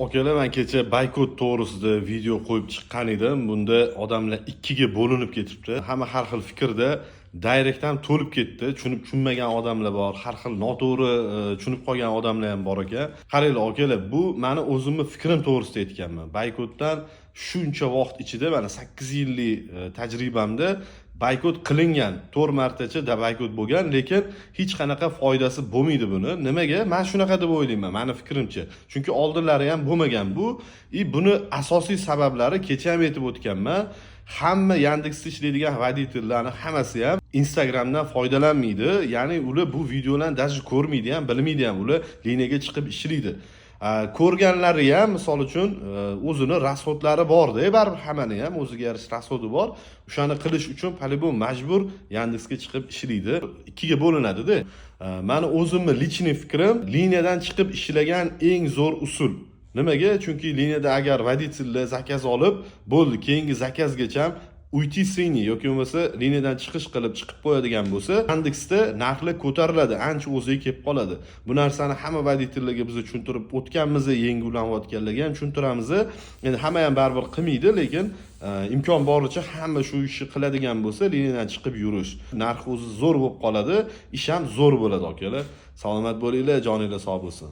Akalar, man kecha boykot to'g'risida video qo'yib chiqqan edim. Bunda odamlar ikkiga bo'linib ketibdi. Hamma har xil fikrda, Direct ham to'lib ketdi. Tushunib tushunmagan odamlar bor, har xil noto'g'ri tushunib qolgan odamlar ham bor ekan. Qaranglar, akalar, bu mani o'zimni fikrim to'g'risida aytganman. Boykotdan shuncha vaqt ichida, mana 8 yillik tajribamda boykot qilingan, 4 martacha da boykot bo'lgan, lekin hech qanaqa foydasi bo'lmaydi buni. Nimaga? Man shunaqa deb o'ylayman, mani fikrimcha. Chunki oldinlari ham bo'lmagan bu. И buni asosiy sabablari kecha ham aytib o'tganman. Hamma Yandeksda ishlaydigan водитель larni hammasi ham Instagramdan foydalanmaydi. Ya'ni ular bu videolarni даже ko'rmaydi ham, bilmaydi ham. Ular liniyaga chiqib ishlaydi. Ko'rganlari ham, misol uchun, o'zini расход lari borda, baribir hammani ham o'ziga yarasha расход i bor. O'shani qilish uchun по-любому majbur Yandeksga chiqib ishlaydi. Ikkiga bo'linadida. Mani o'zimni личный fikrim, liniyadan chiqib ishlagan eng zo'r usul. Nimaga? Chunki liniyada agar водитель lar заказ olib, bo'ldi, keyingi заказ gacha уйти с линии yoki bo'lmasa liniyadan chiqish qilib chiqib qo'yadigan bo'lsa, Yandeksda narxlar ko'tariladi, ancha o'ziga kelib qoladi. Bu narsani hamma водитель larga biz tushuntirib o'tganmiz, yangi ulanayotganlarga ham tushuntiramiz. Endi hamma ham baribir qilmaydi, lekin imkon boricha hamma shu ishni qiladigan bo'lsa, liniyadan chiqib yurish, narx o'zi zo'r bo'lib qoladi, ish ham zo'r bo'ladi, akalar. Salomat bo'linglar, joninglar sog' bo'lsin.